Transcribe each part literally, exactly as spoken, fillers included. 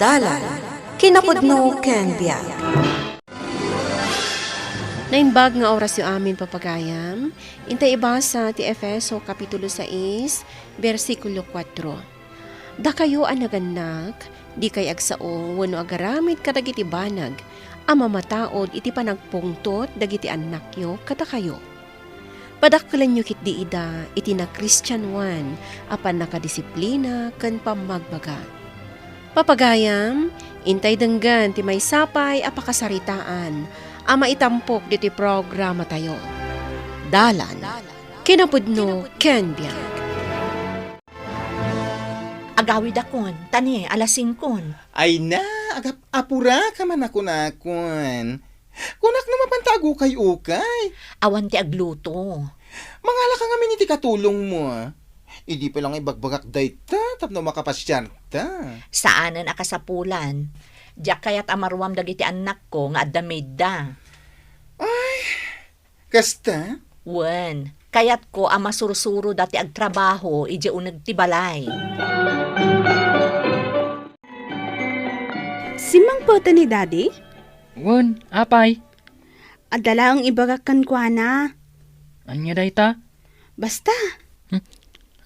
Dalan, kinapudno ken biag. Naimbag nga orasyo amin, papagayam. Intay ibasa ti Efeso kapitulo sais, bersikulo kuatro. Dakayo a nagannak, dikay agsao wenno agaramid kadagiti banag a mamataud iti panagpungtot dagiti annakyo kadakayo. Padakkelenyo ketdi ida iti nakristianoan a pannakadisiplina ken pammagbaga. Papagayam, intay denggen ti maysa pay a pakasaritaan a maitampok ditoy programatayo. Dalan, kinapudno ken biag. Agawidakon, ta ni, alas singkon. Ay na, agap-, apuraka man a kunakon. Kunak no mapanta agukay-ukay. Awan ti agluto. Mangalaka ngamin iti katulongmo. Idi pay lang ibagbagak dayta tapno makapasiarta. Saanen a kasapulan. Diak kayat a maruam dagiti annakko nga adda maidda. Ay, kasta? Wen, kayatko a masursuroda ti agtrabaho idiay uneg ti balay. Simmangpeten ni Daddy? Wen, apay. Adda laeng ibagak kenkuana. Ania dayta? Basta. Hmm.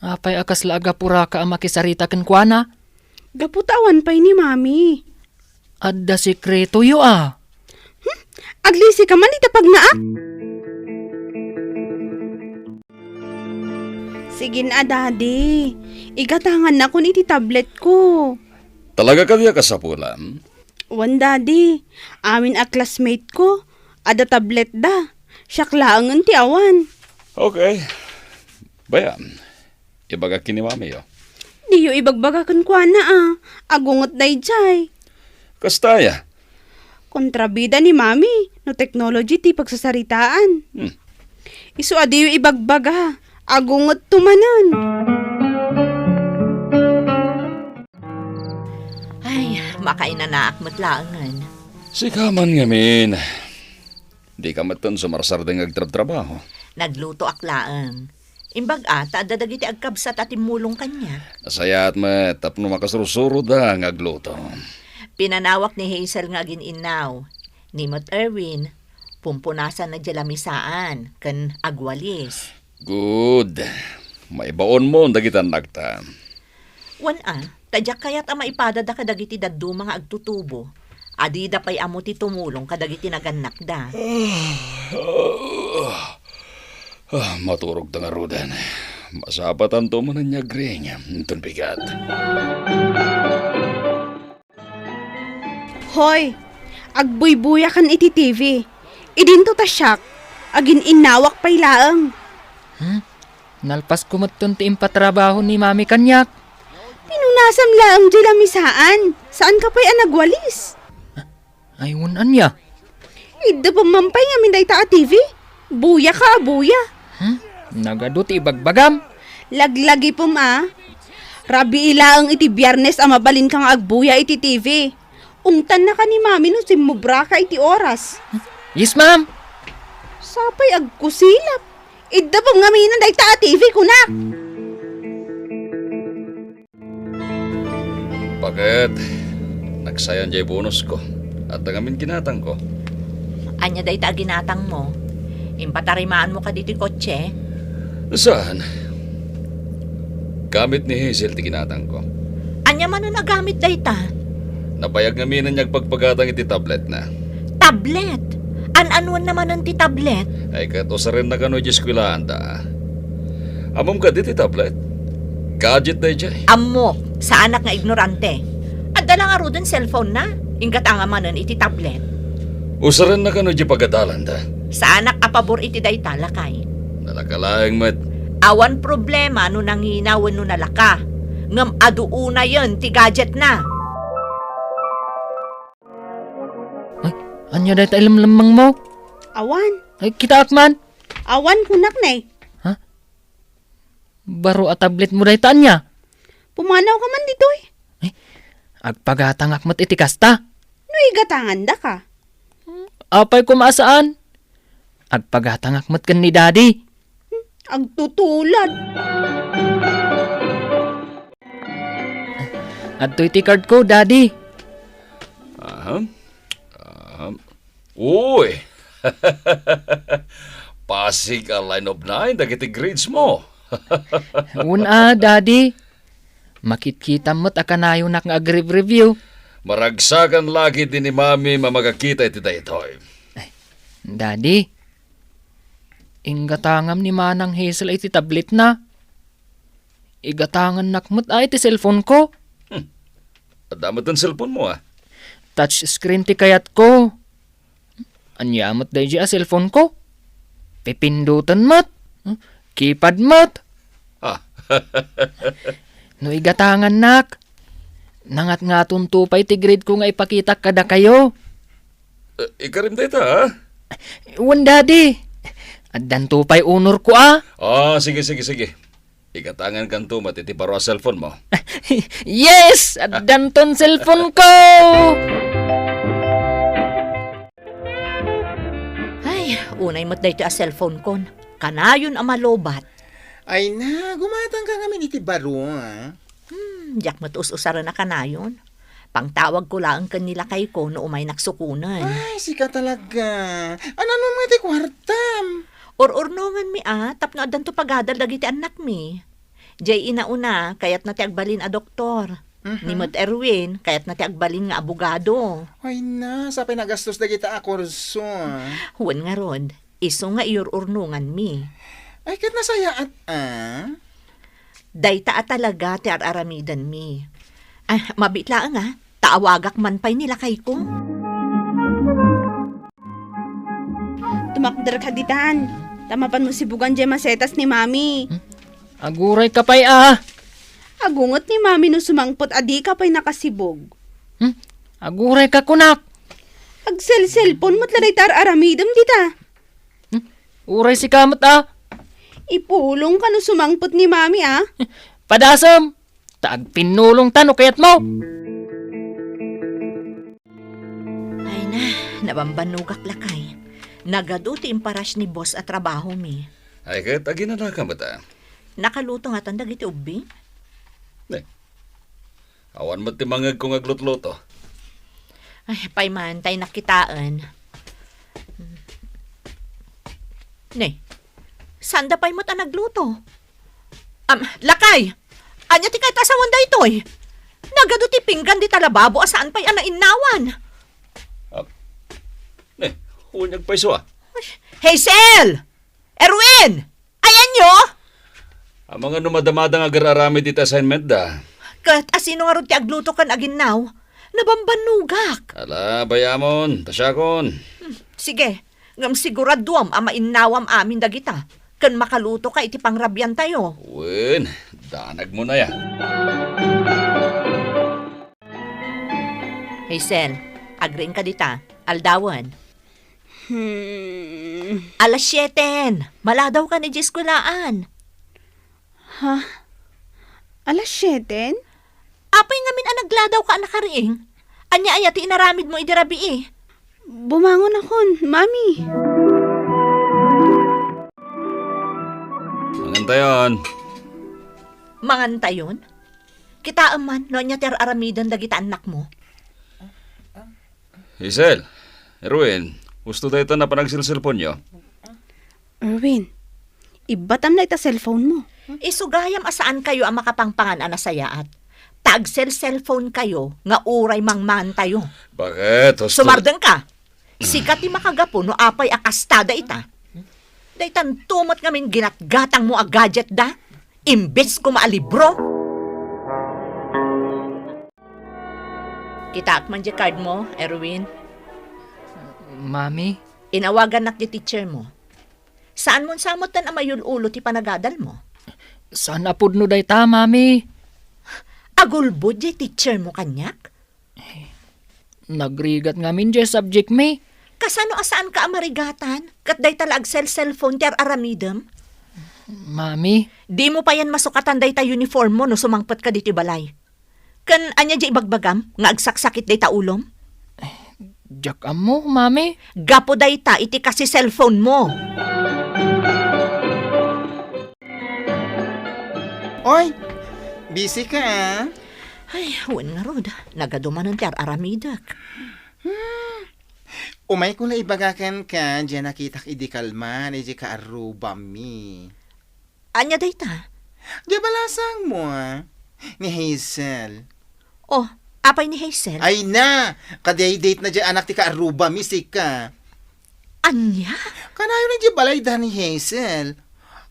Apay a kasla agapuraka a makisarita kenkuana? Gapu ta awan pay ni Mami. Adda sekretoyo a. Hmm? Aglisika man ita pagnaak? Sige na, Daddy. Igatangannakon iti tabletko. Talaga kadi a kasapulan? Wen, Daddy. Amin a classmate ko, adda tabletda. Siak laengen ti awan. Okay. Bayan, ibagak ken ni Mamiyo. Diyo ibagbaga kenkuana a. Agunget daydiay. Kasta aya? Kontrabida ni Mami no technology ti pagsasaritaan. Hmm. Isu a diyo ibagbaga. Agungetto manen. Ay, makainanaak met laengen. Sika man ngamin. Dika metten sumarsardeng nga agtrabtrabaho. Naglutoak laeng. Imbag a, ta adda dagiti agkabsat a timmulong kaniak. Nasayaat met tapno makasursuroda nga agluto. Pinanawak ni Hazel nga agin-innaw. Ni met Erwin, pumpunasanna diay lamisaan ken agwalis. Good. Maibaonmon dagiti annakta. Wen a, ta diak kayat a maipadada kadagiti dadduma nga agtutubo. Adida pay ammo ti tumulong kadagiti nagannakda. Ah, maturogta ngaruden. Masapatanto manen nga agring. Inton bigat. Hoy, agbuybuyakan iti T V. Idinto ta siak, agin-innawak pay laeng. Hmm? Nalpasko metten ti impatrabaho ni Mami kaniak. Pinunasam laeng diay lamisaan. Saanka pay a nagwalis? Ay, wen ania? Idda pay ngamin dayta a T V. Buyaka a buya. Hmm? Nagadu ti ibagbagam. Laglagipem a. Rabii laeng iti Biyernes a mabalinka nga agbuya iti T V. Ungtannaka ni Mami no simmubraka iti oras. Yes, ma'am. Sapay agkusilap. Idda pay ngamin dayta a T V, kunak. Baket, nagsayan diay bonusko. Adda ngamin ginatangko. Ania dayta a ginatangmo? Impatarimaanmo kadi ti kotse? Saan? Gamit ni Hazel ti ginatangko. Ania manen a gamit dayta? Nabayag ngamin nga agpagpagatang iti tabletna. Tablet? An-anuenna manen ti tablet? Ay, ket usarenna kano idiay eskuelaanda. Ammom kadi ti tablet? Gadget daydiay. Ammok, saanak nga ignorante. Adda la ngaruden cellphone-na, inggataenna manen iti tablet. Usarenna kano idiay pagadalanda. Saanak a pabor iti dayta, lakay. Nalaka laeng met. Awan problema no nangina wenno nalaka. Ngem adu unayen ti gadget-na. Ay, ania dayta ilemlemmengmo? Awan. Ay, kitaak man. Awan, kunak ne. Ha? Baro a tabletmo dayta ania? Pumanawka man ditoy. Ay, agpagatangak met iti kasta. No igatangandaka. Apay koma a saan? Agpagatangak met ken ni Daddy. Agtutulad. Adtoy ti card ko, Daddy. Huh? Ah, uy! Pasig a line of nine dagiti grades mo. Wen a, Daddy. Makitkitam met a kanayonak nga agreview. Maragsakan la ketdi ni Mami a makakita iti daytoy. Daddy, inggatangam ni Manang Hazel iti tabletna. Igatangannak met a iti cellphone ko. Hmm. Adda met ti cellphone mo, ah. Touch screen ti kayatko. Ania met daydiay a cellphone ko? Pipindutan met. Keypad met. Ah. No igatangannak, nangatngatonto pay ti grade ko nga ipakitak kadakayo. Eh, ikarim dayta, ha? Wen, Daddy. Addanto pay honor ko, ah. Ah, sige, sige, sige. Igatangankanto met iti baro a cellphone mo. Yes! Addanton cellphone ko! Ay, unay met daytoy a cellphone kon. Kanayon a malubat. Ay na, gumatangka ngamin iti baro, ah. Hmm, diak met us-usaren a kanayon. Pangtawagko laeng ken ni lakayko no umaynak sukonen. Ay, sika talaga. Ananum nga ti kuartam? Ur-urnonganmi a, tapno addanto pagadal dagiti annakmi. Jay inauna, kayatna ti agbalin a doktor. Mhm. Ni met Erwin, kayatna ti agbalin nga abogado. Ay na, sapay nagastos dagita a kurso, ah. Wen ngarud, isu nga iyur-urnonganmi. Ay, ket nasayaat, ah. Dayta a talaga ti ar-aramidenmi. Ah, mabiit laeng, ah. Ta awagak man pay ni lakayko. Tumakderka ditan. Ta mapanmo sibugan jay masetas ni Mami. Hmm? Agurayka pay, ah. Agunget ni Mami no sumangpet a dika pay nakasibug. Hmm? Agurayka kunak. Agselselpon met la dayta ar-aramidem dita. Hmm? Uray sika met, ah. Ipulongka no sumangpet ni Mami, ah. Padasem, ta agpinnulongta no kayatmo. Ay na, nabambannogak lakay. Nagadu ti imparush ni boss a trabahomi. Ay, ket aginanaka met, ah. Nakaluto ngatan dagiti ubbi? Ne. Awan met ti mangngegko nga aglutluto. Ay, pay man, tay nakitaen. Ne, sanda pay met a nagluto? Am, lakay! Ania ti kayat a sawen daytoy? Nagadu ti pinggan dita lababo a saan pay a nainnawan. Ah, ne, unyag pay isu, ah. Hazel! Erwin! Ayanyo? Amangan no madamada nga agar-aramid iti assignment da. Ket asino ngarud ti agluto ken aginnaw? Nabambannogak. Ala, bayamon, ta siakon. Hmm, sige, ngem siguraduam a mainnawam amin dagita, ken makalutoka iti pangrabiantayo. Wen, danagmo na ya. Hazel, agriingka dita, aldawen. Hmm. Alas sieten, maladawka idiay eskuelaan. Ha? Alas sieten? Apay ngamin a nagladawka a nakariing? Ania aya ti inaramidmo idi rabii? Bumangon akon, Mami. Mangantayon. Mangantayon? Kitaem man no ania ti ar-aramiden dagita annakmo. Hazel, Erwin, husto dayta napan agselselponyo? Erwin, ibbatam dayta cellphone mo. Isu gayam a saankayo a makapangpangan a nasayaat. Ta agselselpon kayo nga uray mangmantayo. Bakit? Husto. Sumardeng ka. Sika ti makagapu no apay a kasta dayta. Daytanto met ngamin ginatgatangmo a gadget da, imbes koma a libro. Kitaak man di card mo, Erwin. Mami? Inawagannak di teacher mo. Saan mo sa metten a mayul-ulo ti panagadal mo? Saan a pudno dayta, Mami? Agulbod di teacher mo kaniak? Nagrigat ngamin di subject mi. Kasano a saanka a marigatan? Ket dayta la agselselpon ti ar-aramidem? Mami? Dimo payen masukatan dayta uniform mo no sumangpetka ditoy balay. Ken ania di ibagbagam nga agsaksakit dayta ulom? Diak ammo, Mami. Gapu dayta iti kasiselpon mo. Oy, busy ka, ah? Ay, wen ngarud. Nagadu manen ti ar-aramidek. Hmm. Umayko la ibaga kenka, diay nakitak idi kalman, idiay kaarrubami. Ania dayta? Diay balasangmo, a, ni Hazel. Oh, apay ni Hazel? Ay na! Kadi-date na diay anak ti kaarrubami, sika. Ania? Kanayon idiay balayda ni Hazel.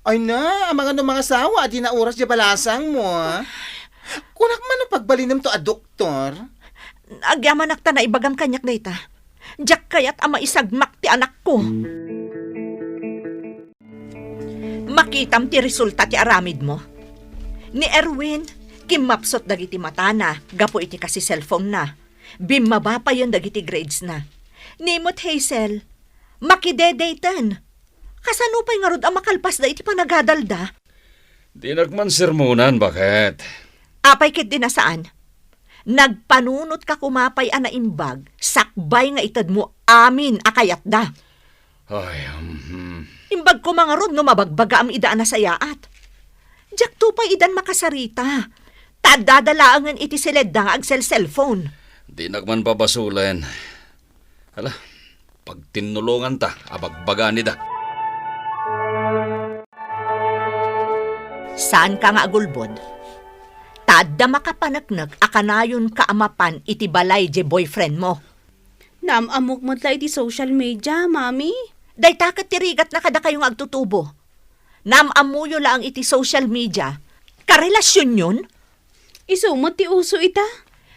Ay na, amangan no mangasawa, adi na oras diay balasangmo, a. Kunak man no pagbalinento a doktor. Agyamanak ta naibagam kaniak dayta. Diak kayat a maisagmak ti anakko. Makitam ti resulta ti aramidmo. Ni Erwin, kimmapsut dagiti matana gapu iti kasi-cellphone-na. Bimmaba payen dagiti grades-na. Ni met Hazel, makidedaten. Kasano pay ngarud a makalpasda iti panagadalda? Dinak man sermonan, baket. Apay ketdi a saan? Nagpanunotka koma pay a naimbag, sakbay nga itedmo amin a kayatda. Ay, mhm. Imbag koma ngarud no mabagbagaam ida a nasayaat. Diakto pay idan makasarita. Ta addada laengen iti siledda nga agsel-cellphone. Dinak man babasolen. Hala, pagtinnulonganta a bagbagaan ida. Saanka nga agulbod. Ta adda makapaneknek a kanayonka a mapan iti balay diay boyfriend-mo. Naam-ammok met la iti social media, Mami. Dayta ket ti rigatna kadakayo nga agtutubo. Naam-ammoyo laeng iti social media. Karelasionyon? Isu met ti uso ita.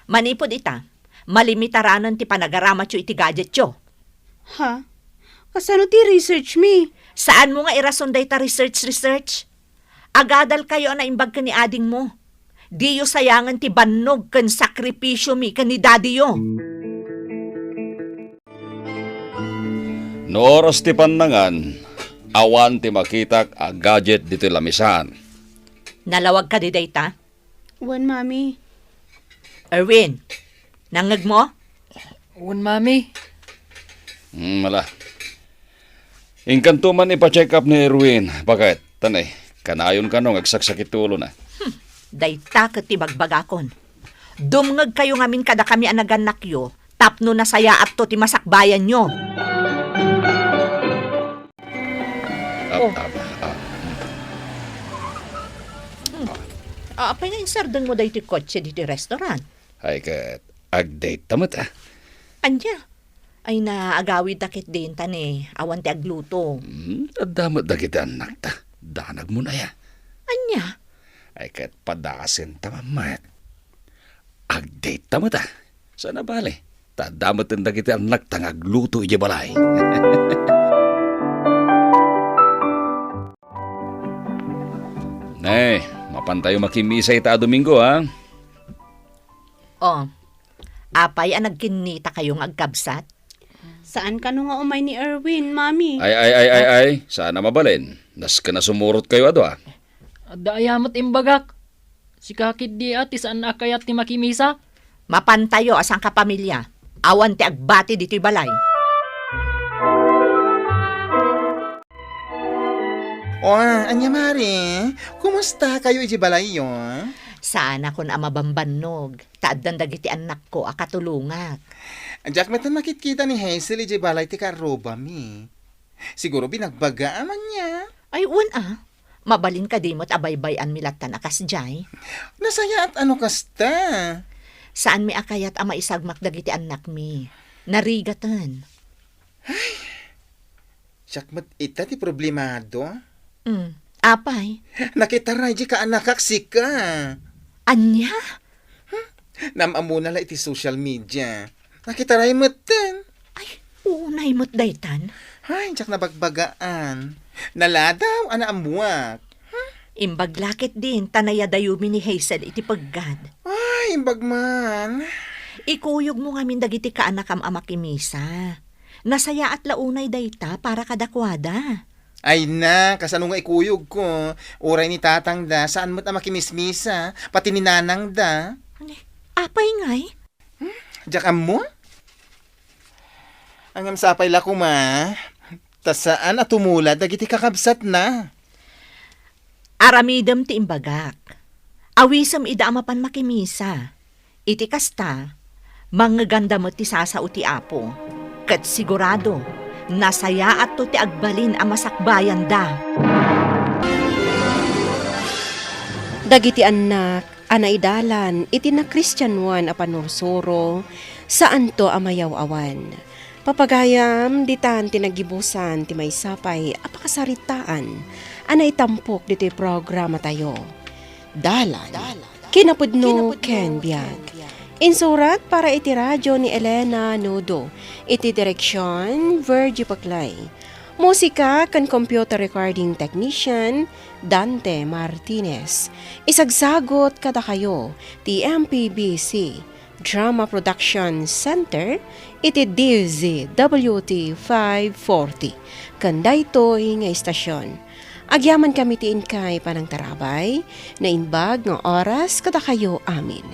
Manipud ita, malimitaranen ti panagaramatyo iti gadgetyo. Ha? Kasano ti research mi? Saanmo nga irason dayta research, research? Agadalkayo a naimbag ken ni adingmo. Diyo sayangen ti bannog ken sakripisio mi ken ni dadiyo. No oras ti pannangan, awan ti makitak a gadget ditoy lamisaan. Nalawag kadi dayta? Wen, Mami. Erwin, nangngegmo? Wen, Mami. Hmm, ala. Inkanto man ipa-check up ni Erwin, baket? Tanay, kanayon kano nga agsaksakit ti ulona. Hmm, dayta ket ti bagbagakon. Dumngegkayo ngamin kadakami a nagannakyo tapno nasayaatto ti masakbayanyo. Ap-, Oh. ap-, ap-, Hmm. Ah, apay nga insardengmo daytoy kotse ditoy restaurant? Ay, ket agdate ta met, a. Ania? Ay, naagawidta ketdin ta ne, awan ti agluto. Hmm, adda met dagiti annakta. Danagmon aya. Ania? Ay, ket padasenta met. Agdate ta met, a. Saan a bale? Ta adda met dagiti annakta nga agluto idiay balay. Ne, mapantayo makimisa ita a Domingo, a. Oh, apay a nagkinnitakayo nga agkabsat? Saan kano nga umay ni Erwin, Mami? Ay, ay, ay, ay, ay. Saan a mabalin? Nasken a sumurotkayo a dua. Adda aya met imbagak. Sika ketdi a ti saan a kayat ti makimisa? Mapantayo a sangkapamilya. Awan ti agbati ditoy balay. O, ania, Mare? Kumustakayo idiay balayyo? Saanakon a mabambannog, ta addan dagiti annakko a katulongak. Diak met makitkita ni Hazel idiay balay ti kaarrubami. Siguro binagbagaam ania? Ay, wen a. Mabalin kadi met a baybay-anmi lattan a kasdiay? Nasayaat a no kasta. Saanmi a kayat a maisagmak dagiti annakmi. Narigaten. Siak met ita ti problemado. Mm. Apay? Nakitaray di kaanakak sika. Ania? Hmm? Naam-ammona la iti social media. Nakitaray metten. Ay, unay met daytan. Ay, diak nabagbagaan. Naladaw a naammuak. Hmm? Imbag la ketdin ta nayadayomi ni Hazel iti peggad. Ay, imbag man. Ikuyogmo ngamin dagiti kaanakam a makimisa. Nasayaat la unay dayta para kadakuada. Ay na, kasano nga ikuyogko? Uray ni tatangda, saan met a makimismisa, pati ni nanangda. Ani, apay ngay? Hmm? Diak ammo? Ngem sapay la koma, ta saan a tumulad dagiti kakabsatna. Aramidem ti imbagak. Awisem ida a mapan makimisa. Iti kasta, Mangngeganda met ti sasao ti Apo, ket sigurado, nasayaatto ti agbalin a masakbayanda. Dagiti annak a naidalan iti nakristianoan a panursuro, saanto a mayaw-awan. Papagayam, ditan ti naggibusan ti maysa pay a pakasaritaan a naitampok ditoy programatayo. Dalan, kinapudno ken biag. Insurat para iti radio ni Elena Nudo. Iti direksion, Virgie Paclay. Musika ken computer recording technician, Dante Martinez. Isagsagot kadakayo ti M P B C Drama Production Center iti D Z W T five forty. Ken daytoy nga istasyon, agyamankami ti inkay panangtarabay, naimbag nga oras kadakayo amin.